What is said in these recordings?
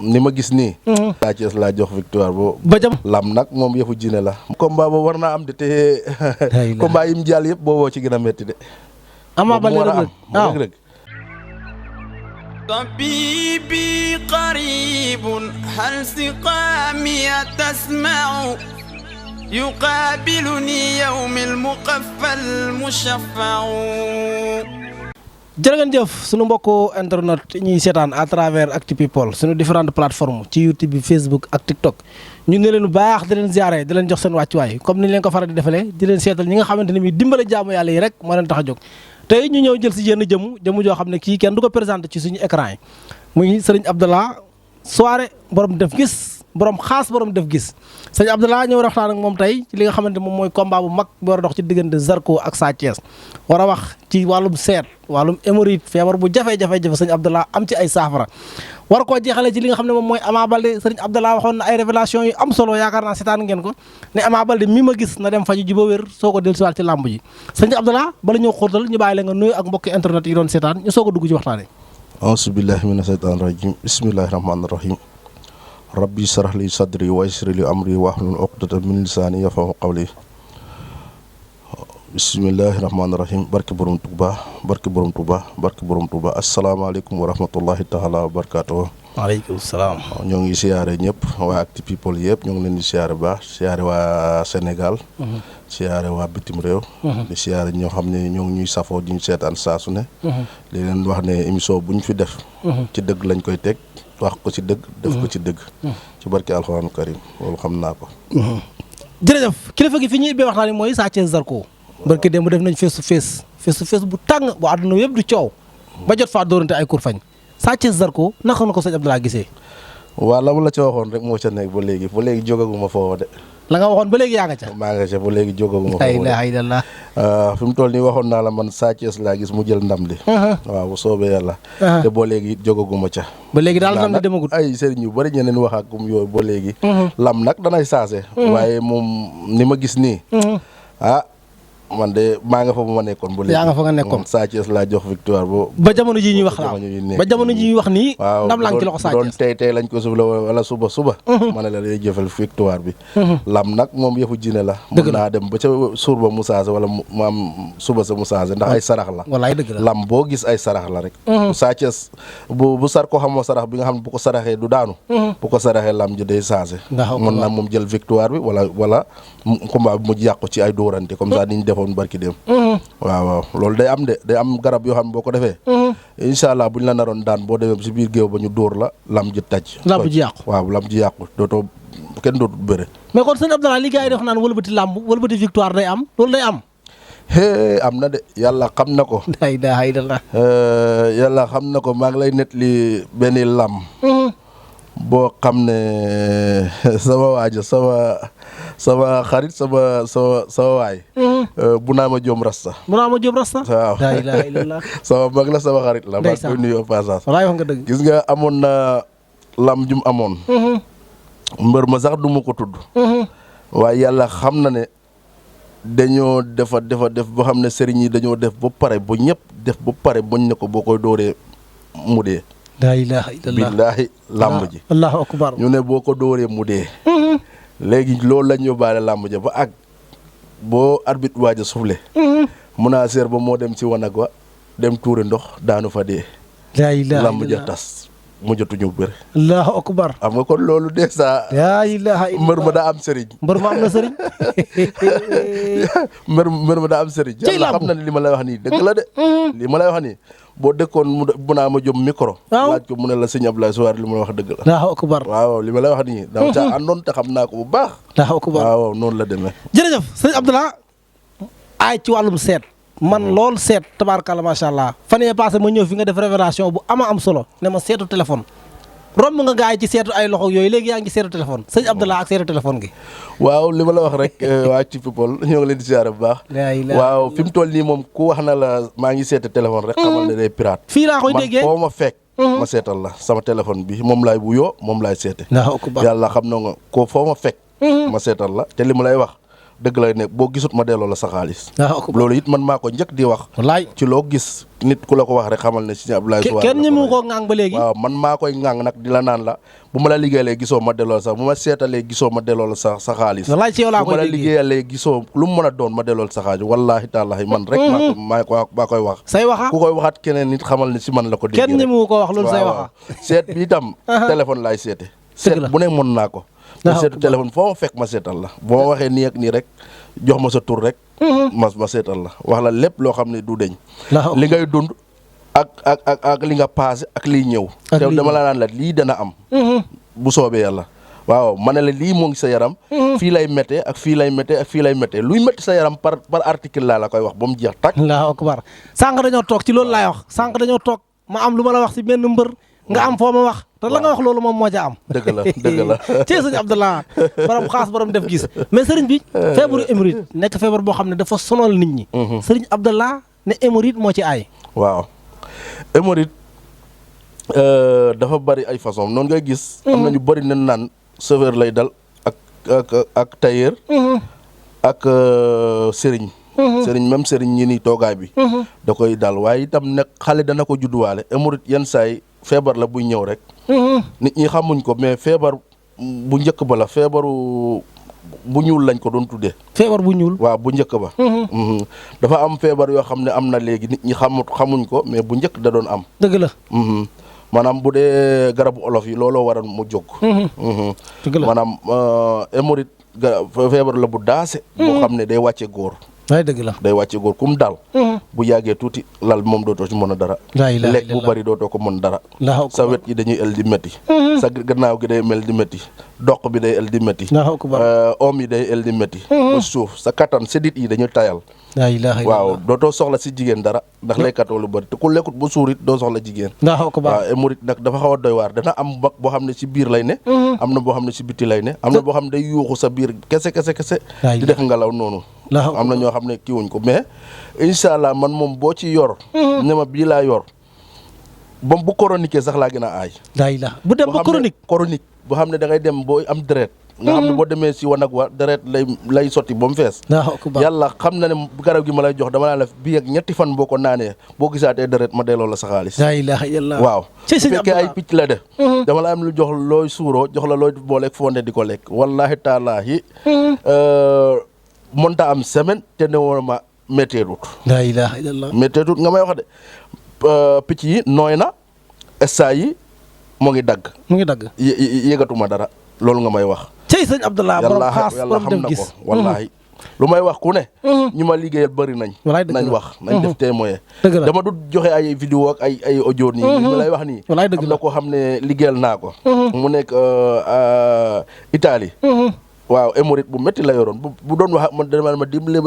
ni ma gis nii. Sa Thiès laa jox victoire ba jam lam nag moom yëfu jine la. combat boobu war naa am de te combat yi mu jàll yëpp booboo ci gën a métti de. Ama Baldé Reug Reug waaw Reug Reug. طبيبي قريب هل سقامي تسمع يقابلني يوم المقفى المشفع. jërë ngeen jëf sunu mbokku internet ñuy seetaan à travers Actu People sunu différentes plateformes ci YouTube bi Facebook ak TikTok ñu ne leen bu baax di leen ziare di leen jox seen wàccuwaay comme ni ñu leen ko faral di defalee di leen seetal ñi nga xamante ne bii dimbale jaamu yàlla yi rek moo leen tax a jóg. tey ñu ñëw jël si yenn jëmm joo xam ne kii kenn du ko présenté ci suñu écran yi muy Serigne Abdallah Souaré borom def gis borom xaas borom def gis Serigne Abdallah ñëw waxtaan ak moom tey ci li nga xamante moom mooy combat bu mag bi war a dox ci diggante Zarko ak Sa Thiès war a wax ci wàllum seet wàllum hémorroïde feebar bu jafe-jafe Serigne Abdallah am ci ay saafara war koo jeexalee ci li nga xam ne moom mooy Ama Baldé Serigne Abdallah waxoon na ay révélation yu am solo yaakaar naa seetaan ngeen ko ne Ama Baldé mi ma gis na dem faju ji ba wér soo ko dellusiwaat ci làmb ji Serigne Abdallah bala ñëw xóotal ñu bàyyi la nga nuyu ak mbokki internet yi doon seetaan ñu soog a dugg ci waxtaane auzu billahi mina shaytaani rajim bismillahi rahmaani rahim rabbi shrah li sadri wa yassir li amri wahlul uqdatan min lisaani yafqahu qawli bismillahi rahmaani rahim barke borom Touba barke borom Touba barke borom Touba asalaamaaleykum wa rahmatullahi taala wa barakaatuh. waaleykum salaam. ñoo ngi siyaare ñëpp waa Actu People yëpp ñoo ngi leen di siyaare baax siyaare waa Sénégal. siyaare waa bitim réew. di siyaare ñoo xam ne ñoo ngi ñuy safoo di ñu seetaan saa su ne. di leen wax ne émission bu ñu fi def. ci dëgg lañ koy teg wax ko ci dëgg. def ko ci dëgg. ci barke alxuraanu karim loolu xam naa ko. jërëjëf kilifa gi fi ñuy ubbee waxtaan mooy Sa Thiès Zarko. barke démb def nañ face to face bu tàng bu àdduna yëpp du coow. ba jot faa dóorante ay kurfañ. Sa Thiès Zarko naka na ko sëñ Abdallah gisee. waaw la ma la ca waxoon rek moo ca nekk ba léegi jógaguma foofa de. la nga waxoon ba léegi yaa nga ca. maa nga ca ba léegi jógaguma foofa de. la ilaha illallah. fi mu toll nii waxoon naa la man Sa Thiès laa gis mu jël ndam li. waaw bu soobee yàlla. te ba léegi jógaguma ca. ba léegi daal ndam li demagut. ay sëriñ yu bari ñeneen wax ak yooyu ba léegi. lam nag danay saase. waaye moom ni ma gis nii. man de maa nga fa bu ma nekkoon ba léegi. yaa nga fa nga nekkoon Sa Thiès laa jox victoire ba jamono ji ñuy wax la ba jamono ji ñuy wax nii. waaw ndam laa ngi ci loxo Sa Thiès doon tey lañ ko suba wala suba. ma ne la day jëfal victoire bi. lam nag moom yëfu jine la. dëgg mun naa dem ba ca suur ba mu saase wala mu am suba sa mu saase ndax ay sarax la. wallaay dëgg la lam boo gis ay sarax la rek. Sa Thiès bu sar ko xamoo sarax bi nga xam ne bu ko saraxee du daanu. bu ko saraxee lam ji day saase. mën na moom jël victoire bi wala combat bi mu yàqu ci ay dóorante comme ça ni ñu defoon barki dem. waaw loolu day am garab yoo xam ne boo ko defee. incha allah buñ la naroon daan boo demee si biir géew ba ñu dóor la lam ji taj. lam ji yàqu waaw lam ji yàqu dootoo kenn dootul bëre. mais kon sëñ Abdallah li gars yi di wax naan wëlbati làmb wëlbati victoire day am loolu day am. am na de yàlla xam na ko. la ilaha illallah. yàlla xam na ko maa ngi lay nettali benn lam. boo xam ne sama waajo sama xarit sama waay. bu naa ma jom rasta. waaw la ilaha illallah. sama mag la sama xarit la. maa ngi koy nuyu au passage. walaay wax nga dëgg. gis nga amoon na lam jum amoon. mbër ma sax du ma ko tudd. waaye yàlla xam na ne dañoo def ba xam ne sëriñ yi dañoo def ba pare ba ñëpp def ba pare bañ ne ko boo koy dooree mu dee. la ilaha illallah. billaahi làmb ji. allahu akbar. ñu ne boo ko dóoree mu dee. léegi loolu lañ yóbbaale làmb ja ba ak boo arbitre waaj a soufflé. munaaseer ba moo dem ci wanag wa dem tuuri ndox daanu fa dee. la ilaha làmb ja tas mujjatuñu bëri. allahu akbar. xam nga kon loolu dèjà. la ilaha illallah. mbër ma daa am sëriñ. mbër ma am na sëriñ. mbër ma daa am sëriñ. yàlla xam na ne li ma lay wax nii dëgg la de. li ma lay wax nii boo dëkkoon mu naa ma jom micro. laaj ko mu ne la sëñ Abdoulaye Souaré li ma la wax dëgg la. allahu akbar. waaw li ma lay wax nii. dama caa àndoon te xam naa ko bu baax. allahu akbar. waaw noonu la demee. jërëjëf sëñ Abdallah aay ci wàllum seet. man lool seet tabaarkalla macha allah fan yee passé ma ñëw fi nga def révélation bu am solo ne ma seetu téléphone. romb nga gaay ci seetu ay loxo yooyu léegi yaa ngi seetu téléphone sëñ Abdallah ak seetu téléphone gi. waaw li ma la wax rek waa Actu People ñoo ngi leen di siyaare bu baax. waaw fi mu toll nii moom ku wax na la maa ngi seete téléphone rek. xamal ne day pirate. fii laa koy déggee man foo ma fekk. ma seetal la sama téléphone bi moom laay wuyoo moom laay seete. yàlla xam na nga ko foo ma fekk. ma seetal la te li ma lay wax dëgg la ne boo gisut ma delloo la sa xaalis waaw loolu it man maa ko njëkk di wax wallaay ci loo gis nit ku la ko wax rek xamal ne Serigne Abdoulaye Souare kenn ñi mu ko ŋàng ba léegi waaw man maa koy ŋàng nag di la naan la bu ma la liggéeyalee gisoo ma delloo la sax bu ma seetalee gisoo ma delloo la sa xaalis wallaay ci yow laa bu ma koy la déggee liggéeyalee gisoo lu mu mën a doon ma delloo la sa xaalis wallaahi taalaahi man rek maa koy wax say waxa ku koy waxaat keneen nit xamal ne si man la ko déggee kenn ñi mu ko wax loolu say waxa seet bi itam téléphone laay seete seet bu ne mën naa ko te seetu téléphone foo ma fekk ma seetal la boo ma waxee nii ak nii rek jox ma sa tur rek ma seetal la wax la lépp loo xam ne du deñ li ngay dund ak li nga passé ak liy ñëw te dama la naan la lii dana am bu soobee yàlla waaw ma ne la lii moo ngi sa yaram fii lay méttee ak fii lay méttee ak fii lay méttee luy métti sa yaram par article laa la koy wax ba mu jeex tàkk Allahu akbar sànq dañoo toog ci loolu laay wax sànq dañoo toog ma am lu ma la wax si benn mbër nga am foo ma wax te la nga wax loolu moom moo ca am dëgg la ci sëñ Abdallah borom xaas borom def gis mais sëriñ bi feebaru hémorroïde nekk feebar boo xam ne dafa sonal nit ñi sëriñ Abdallah ne hémorroïde moo ci aay waaw hémorroïde dafa bari ay façon noonu ngay gis am na ñu bari nañ naan chauffeur lay dal ak tailleur ak sëriñ même sëriñ ñi ni toogaay bi da koy dal waaye itam nag xale dana ko judduwaale hémorroïde yenn saay feebar la buy ñëw rek nit ñi xamuñ ko mais feebar bu njëkk ba la feebaru bu ñuul lañ ko doon tuddee feebar bu ñuul waaw bu njëkk ba dafa am feebar yoo xam ne am na léegi nit ñi xamuñ ko mais bu njëkk da doon am dëgg la maanaam bu dee garabu olof yi looloo waral mu jóg maanaam hémorroïde feebar la bu daase boo xam ne day wàcce góor waay dëgg la day wàcce góor kum daal bu yàggee tuuti lal moom dootoo ci mën a dara lekk bu bari dootoo ko mën dara sa wet yi dañuy el di métti sa gannaaw gi day mel di métti doq bi day el di métti oom yi day el di métti ba suuf sa kattan sédit yi dañuy tayal waaw dootoo soxla si jigéen dara ndax lekkatoo lu bari te ku lekkut ba suur it doo soxla jigéen waaw hémorroïde nag dafa xaw a doy waar dana am mag boo xam ne si biir lay ne am na boo xam ne si bitti lay ne am na boo xam ne day yuuxu sa biir kese di def ngelaw noonu am na ñoo xam ne kiiwuñ ko mais incha allah man moom boo ci yor ne ma bii laa yor ba bu chronique sax laa gën a aay bu dem ba chronique boo xam ne da ngay dem boo am deret nga xam ne boo demee si wanag wa deret lay sotti ba mu fees yàlla xam na ne garab gi ma lay jox dama naa la bii ak ñetti fan boo ko naanee boo gisaatee deret ma delloo la sa xaalis waaw su fekkee ay picc la def dama la am lu jox looy suuroo jox la looy booleeg fonde di ko lekk wallahi taalaahi mënta am semaine te ne woon ma métteetut métteetut nga may wax de picc yi nooy na esta yi mu ngi dagg yëgatuma dara loolu nga may wax cey sëñ Abdallah borom xaas borom xam na ko wallaahi lu may wax ku ne ñu ma liggéeyal bëri nañ wax nañ def témoin dama du joxe ay vidéo ak ay audio nii ñu lay wax nii am na koo xam ne liggéeyal naa ko mu nekk Italie waaw hémorroïde bu métti la yoroon bu doon wax man dama ma dimbali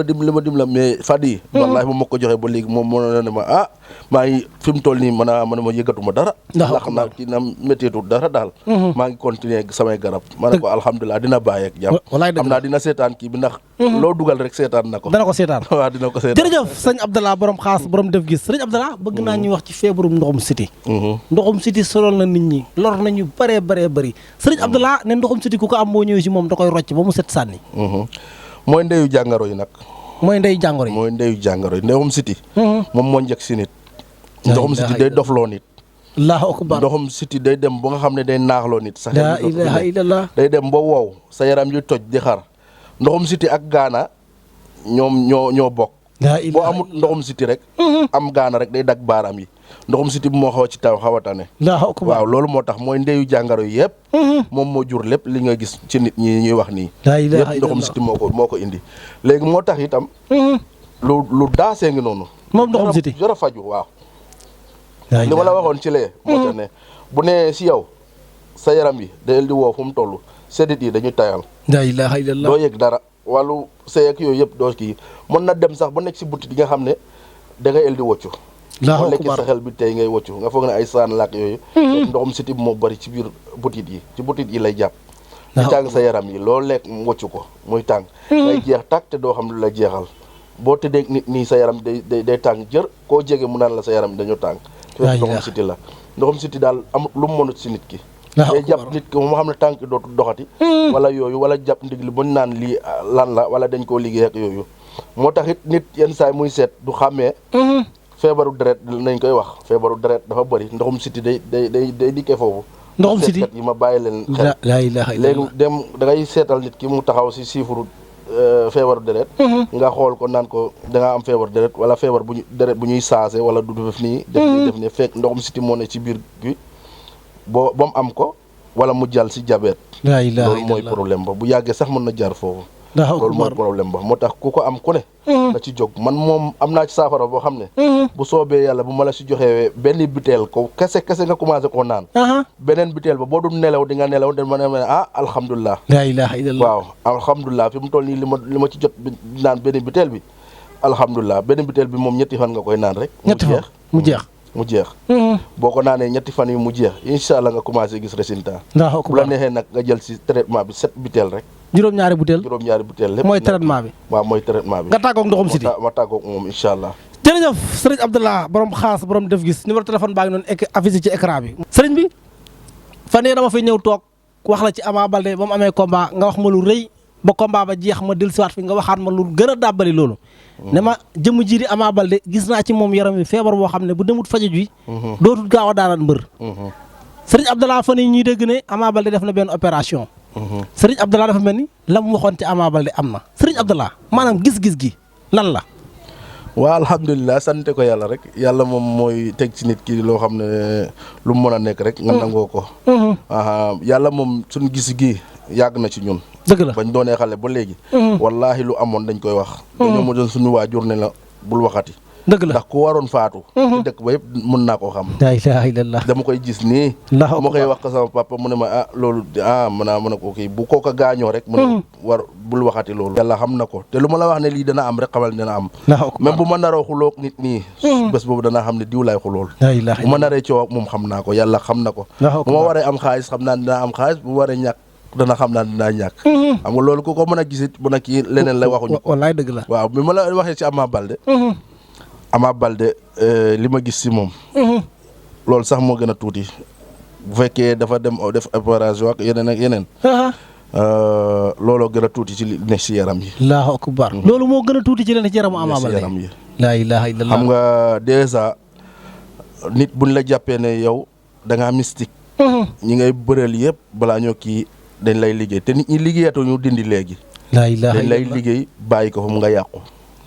mais fadi wallaahi bu ma ko joxee ba léegi moom moo ne ma maa ngi fi mu toll nii man a ma yëgatuma dara ndax naa ci na métteetul dara daal maa ngi continuer samay garab ma ne ko alhamdulilah dina bàyyi ak jàmm xam naa dina seetaan kii bi ndax loo dugal rek seetaan na ko dana ko seetaan waaw dina ko seetaan jërëjëf sëñ Abdallah borom xaas borom def gis sëñ Abdallah bëgg naa ñuy wax ci feebarum ndoxum siti ndoxum siti solol na nit ñi lor nañu bëree bëri sëñ Abdallah ne ndoxum siti ku ko am boo ñëwee si moom da koy rocc ba mu set sànni mooy ndeyu jàngoro yi nag mooy ndeyu jàngoro yi mooy ndeyu jàngoro yi ndoxum siti moom moo njëkk si nit ndoxum siti day dofloo nit Allahu akbar ndoxum siti day dem ba nga xam ne day naaxloo nit sa la ilaha illallah day dem ba wow sa yaram yu toj di xar ndoxum siti ak gaana ñoo bokk boo amut ndoxum siti rek am gaana rek day dag baaraam yi ndoxum siti bi moo xaw a ci taw xaw a tane waaw loolu moo tax mooy ndeyu jàngoro yi yëpp moom moo jur lépp li nga gis ci nit ñi ñuy wax nii yëpp ndoxum siti moo ko indi léegi moo tax itam lu daasee ngi noonu moom ndoxum siti jara faju waaw li ma la waxoon ci lee moo tax ne bu nee si yow sa yaram yi day di woo fu mu toll sédit yi dañuy tayal la ilaha illallah doo yëg dara wàllu sëy ak yooyu yëpp doo kii mën na dem sax ba nekk si butit yi nga xam ne da ngay el di woccu boo lekk sa xel bi tey ngay woccu nga foog ne ay saan laak yooyu ndoxum siti moo bari ci biir butit yi ci butit yi lay jàpp di tàng sa yaram yi loolu lekk woccu ko muy tàng ngay jeex tàkk te doo xam lu la jeexal boo tëddee nit nii sa yaram day tàng jër koo jege mu naan la sa yaram dañoo tàng fekk ndoxum siti la ndoxum siti daal amut lu mu mënut si nit ki day jàpp nit ki moo xam ne tànk dootul doxati wala yooyu wala jàpp ndig li bañ naan lii lan la wala dañ koo liggéey ak yooyu moo tax it nit yenn saay muy seet du xàmmee feebaru deret nañ koy wax feebaru deret dafa bëri ndoxum siti day dikkee foofu ndoxum siti seetkat yi ma bàyyi leen xel la ilaha illallah léegi dem da ngay seetal nit ki mu taxaw si siifuru feebaru deret nga xool ko naan ko da nga am feebaru deret wala feebar bu ñu deret bu ñuy saase wala du def nii def nii fekk ndoxum siti moo ne ci biir bi ba mu am ko wala mu jàll si diabète loolu mooy problème ba bu yàggee sax mën na jaar foofu loolu mooy problème ba moo tax ku ko am ku ne na ci jóg man moom am naa ci saafara boo xam ne bu soobee yàlla bu ma la si joxee benn biteel ko kese nga commencé koo naan beneen biteel ba boo dul nelaw di nga nelaw da ma ne alhamdulilah la ilaha illallah waaw alhamdulilah fi mu toll nii li ma ci jot naan benn biteel bi alhamdulilah benn biteel bi moom ñetti fan nga koy naan rek mu jeex boo ko naanee ñetti fan yi mu jeex incha allah nga commencé gis résultat bu la neexee nag nga jël si traitement bi 7 biteel rek juróom-ñaari butéel lépp mooy traitement bi waaw mooy traitement bi nga tàggoog ndoxum siti ma tàggoog moom incha allah jërëjëf sëriñ Abdallah borom xaas borom def gis numéro téléphone baa ngi noonu affiché ci écran bi sëriñ bi fan yii dama fay ñëw toog wax la ci Ama Baldé ba mu amee combat nga wax ma lu rëy ba combat ba jeex ma dellusiwaat fi nga waxaat ma lu gën a dàbbali loolu ne ma jëmm ji di Ama Baldé gis naa ci moom yaram wi feebar boo xam ne bu demut faju ji dootul gaaw a daanaan mbër sëriñ Abdallah fan yi ñuy dégg ne Ama Baldé def na benn opération sëriñ Abdallah dafa mel ni la mu waxoon ci Ama Baldé am na sëriñ Abdallah maanaam gis-gis gi lan la waaw alhamdulilah sante ko yàlla rek yàlla moom mooy teg ci nit ki loo xam ne lu mu mën a nekk rek nga nangoo ko yàlla moom suñu gis gi yàgg na ci ñun dëgg la bañ doonee xale ba léegi wallaahi lu amoon dañ koy wax dañoo mu doon suñu waajur ne la bul waxati dëgg la ndax ku waroon faatu ci dëkk ba yëpp mën naa koo xam la ilaha illallah dama koy gis nii ma koy wax ko sama papa mu ne ma loolu mën a ko kii bu kooka gaañoo rek mu war bul waxati loolu yàlla xam na ko te lu ma la wax ne lii dana am rek xamal dana am même bu ma naroo xuloog nit nii bés boobu danaa xam ne diw laay xulool bu ma naree coow ak moom xam naa ko yàlla xam na ko bu ma waree am xaalis xam naa dinaa am xaalis bu ma waree ñàkk dana xam naa dinaa ñàkk xam nga loolu ku ko mën a gisit bu na kii leneen la waxuñu ko wallaay dëgg la waaw bi ma la waxee ci Ama Baldé li ma gis si moom loolu sax moo gën a tuuti bu fekkee dafa dem def opération ak yeneen looloo gën a tuuti ci li ne si yaram yi allahu akbar loolu moo gën a tuuti ci li ne ci yaramu Ama Baldé yaram yi laa ilaha illallah xam nga dèjà nit buñ la jàppee ne yow da ngaa mystique ñi ngay bëreel yëpp balaa ñoo kii dañ lay liggéey te nit ñi liggéeyatu ñu dindi léegi laa ilaha dañ lay liggéey bàyyi ko fa mu nga yàqu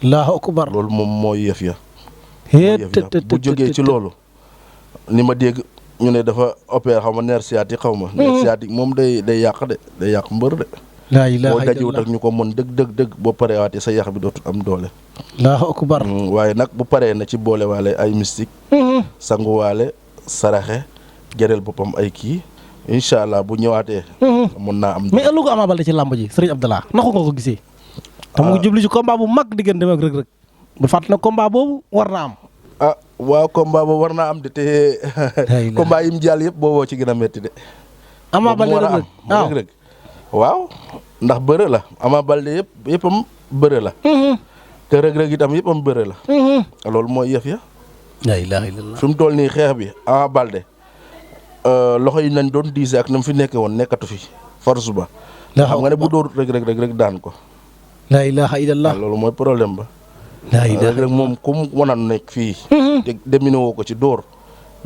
allahu akbar loolu moom mooy yëf ya bu jógee ci loolu ni ma dégg ñu ne dafa opéré xaw ma nerf sciatique xaw ma nerf sciatique moom day yàq day yàq mbër de laa ilaaha boo dajiwut ak ñu ko mën dëgg boo paree waatee sa yax bi dootul am doole allahu akbar waaye nag bu paree na ci boole waale ay mystique sanguwaale saraxe jëreel boppam ay kii incha allah bu ñëwaatee mën naa am mais ëllëgu Ama Baldé ci làmb ji sëriñ Abdallah naxu nga ko gisee tam nga jubli ci combat bu mag diggante ak Reug Reug bu fàtt na combat boobu war na am waaw combat boobu war naa am de te combat yi mu jàll yëpp booboo ci gën a métti de Ama Baldé Reug Reug waaw ndax bëre la Ama Baldé yëppam bëre la te Reug Reug itam yëppam bëre la loolu mooy yëf ya la ilaha illallah fi mu toll nii xeex bi Ama Baldé loxo yi nañ doon diise ak na mu fi nekkee woon nekkatu fi force ba xam nga ne bu dóor Reug Reug daan ko la ilaha illallah loolu mooy problème ba Reug Reug moom ku mu wanan nekk fii te demine woo ko ci dóor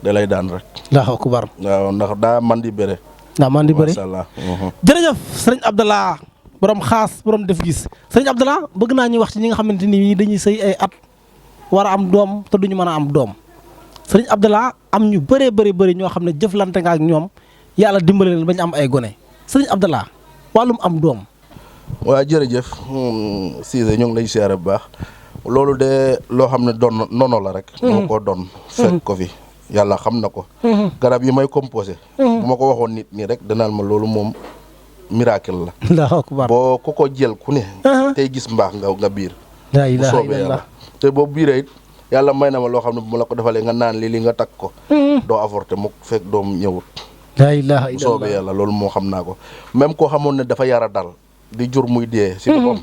da lay daan rek allahu akbar waaw ndax daa man di bëre masha Allah jërëjëf sëriñ Abdallah borom xaas borom def gis sëriñ Abdallah bëgg naa ñu wax ci ñi nga xamante ni dañuy sëy ay at war a am doom te duñu mën a am doom sëriñ Abdallah am ñu bëri ñoo xam ne jëflante nga ak ñoom yàlla dimbale leen ba ñu am ay gone sëriñ Abdallah wàllum am doom waaw jërëjëf Cissé ñoo ngi lay siyaare bu baax loolu de loo xam ne doon nono la rek moo ko doon fekk ko fi yàlla xam na ko garab yi may composé bu ma ko waxoon nit ñi rek danaan ma loolu moom miracle la allahu akbar boo ko jël ku ne tey gis mbaax nga biir la bu ilaha soobee illallah yàlla te boobu biiree it yàlla may na ma loo xam ne bu ma la ko defalee nga naan li nga takk ko doo avorté mu fekk doom ñëwut la ilaha bu soobee yàlla loolu moo xam naa ko même koo xamoon ne dafa yara dal di jur muy dee si boppam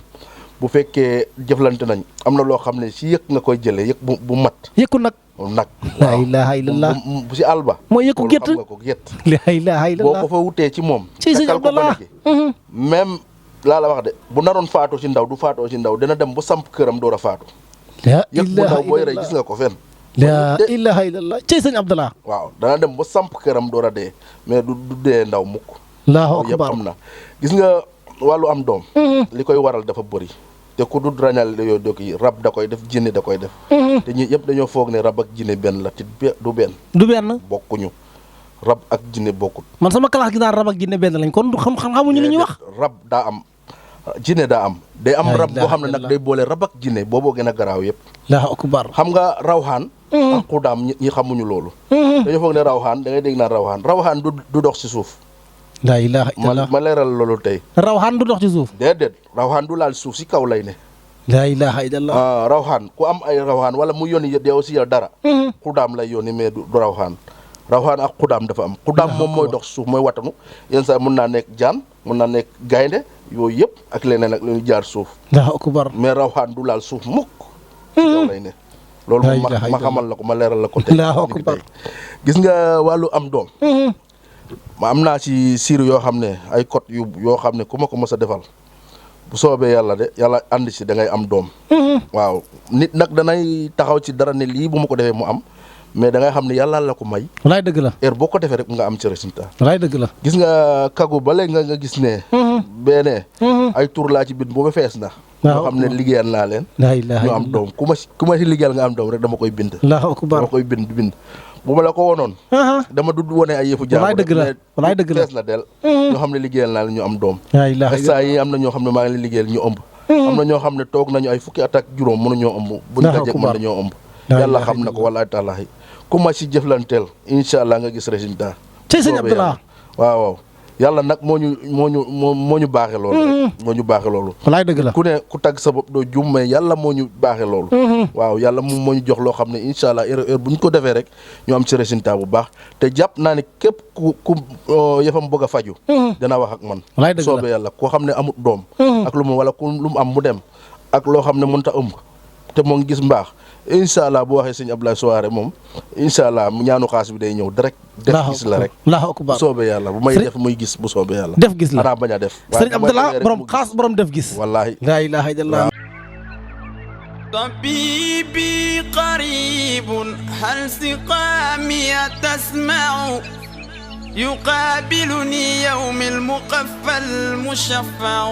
bu fekkee jëflante nañ am na loo xam ne si yëg nga koy jëlee yëg bu mat yëkku nag nag. la ilaha illallah bu si àll ba. mooy yëkku gétt xam nga ko gétt. la ilaha illallah boo ko fa wutee ci moom. ci sëñ Abdallah même laa la wax de bu naroon faatoo ci ndaw du faatoo ci ndaw dina dem ba samp këram door a faatu. la yëg bu ndaw booy rey gis nga ko fenn. la ilaha illallah ci sëñ Abdallah. waaw dana dem ba samp këram door a dee mais du dee ndaw mukk. allahu yëpp akbar am na gis nga wàllu am doom. li koy waral dafa bëri. te ku du rañal yooyu dëkk yi rab da koy def jinne da koy def. te ñi yëpp dañoo foog ne rab ak jinne benn la te du benn. du benn bokkuñu rab ak jinne bokkut. man sama classe gi naan rab ak jinne benn lañ kon du xamuñu li ñuy wax. rab daa am jinne daa am. day am rab boo xam ne nag day boole rab ak jinne booboo gën a garaaw yëpp. allahu akbar xam nga rawxaan. ak xudaam ñi xamuñu loolu. dañoo foog ne rawxaan da ngay dégg naan rawxaan du dox ci suuf. la ilaha illallah ma leeral loolu tey. rawxaan du dox ci suuf. déedéet rawxaan du laal suuf si kaw lay ne. la ilaha illallah. rawxaan ku am ay rawxaan wala mu yónni yow si dara. xudaam lay yónni mais du rawxaan. rawxaan ak xudaam dafa am. xudaam moom mooy dox suuf mooy watanu yenn saa mun naa nekk jaan mun naa nekk gaynde yooyu yëpp ak leneen ak lu ñu jaar suuf. allahu akbar mais rawxaan du laal suuf mukk. si kaw lay ne. loolu moom ma xamal la ko ma leeral la ko tey. allahu akbar gis nga wàllu am doom. ma am naa ci siiru yoo xam ne ay code yoo xam ne ku ma ko mës a defal bu soobee yàlla de yàlla ànd ci da ngay am doom. waaw nit nag danay taxaw ci dara ne lii bu ma ko defee mu am mais da ngay xam ne yàlla la ko may. walaay dëgg la heure boo ko defee rek nga am ci résultat. walaay dëgg la. gis nga kagu ba léegi nga gis ne. beneen ay tur laa ci bind boobu fees na. waaw ñoo xam ne liggéeyal naa leen. la ilaha ñu am doom ku ma ci liggéeyal nga am doom rek dama koy bind. allahu akbar dama koy bind. bu ma la ko wonoon. dama du wone ay yëfu jaamu. walaay dëgg la fees na del ñoo xam ne liggéeyal naa leen ñu am doom. la ilaha saa yi am na ñoo xam ne maa ngi leen liggéeyal ñu ëmb. am na ñoo xam ne toog nañu ay fukki at ak juróom mënuñoo ëmb. buñ dajeeg mën nañoo ëmb. yàlla xam na ko wallaahi taalaahi ku ma ci jëflanteel incha allah nga gis résultat. ci sëñ Abdallah waaw yàlla nag moo ñu baaxee loolu rek. moo ñu baaxee loolu. walaay dëgg la ku ne ku tagg sa bopp doo jum mais yàlla moo ñu baaxee loolu. waaw yàlla moom moo ñu jox loo xam ne incha allah heure bu ñu ko defee rek ñu am ci résultat bu baax te jàpp naa ne képp ku yëfam bëgg a faju dana wax ak man. walaay dëgg la soobee yàlla koo xam ne amut doom. ak lu mu wala ku lu mu am mu dem ak loo xam ne mënut a ëmb te moo ngi gis mbaax. incha allah bu waxee sëñ Abdoulaye Souaré moom incha allah ñaanu xaas bi day ñëw direct def gis la rek bu soobee yàlla bu may def muy gis bu soobee yàlla def gis la xanaa bañ a def sëñ Abdallah borom xaas borom def gis wallaahi la ilaha illallah طبيبي قريب هل سقامي تسمع يقابلني يوم المقفى المشفع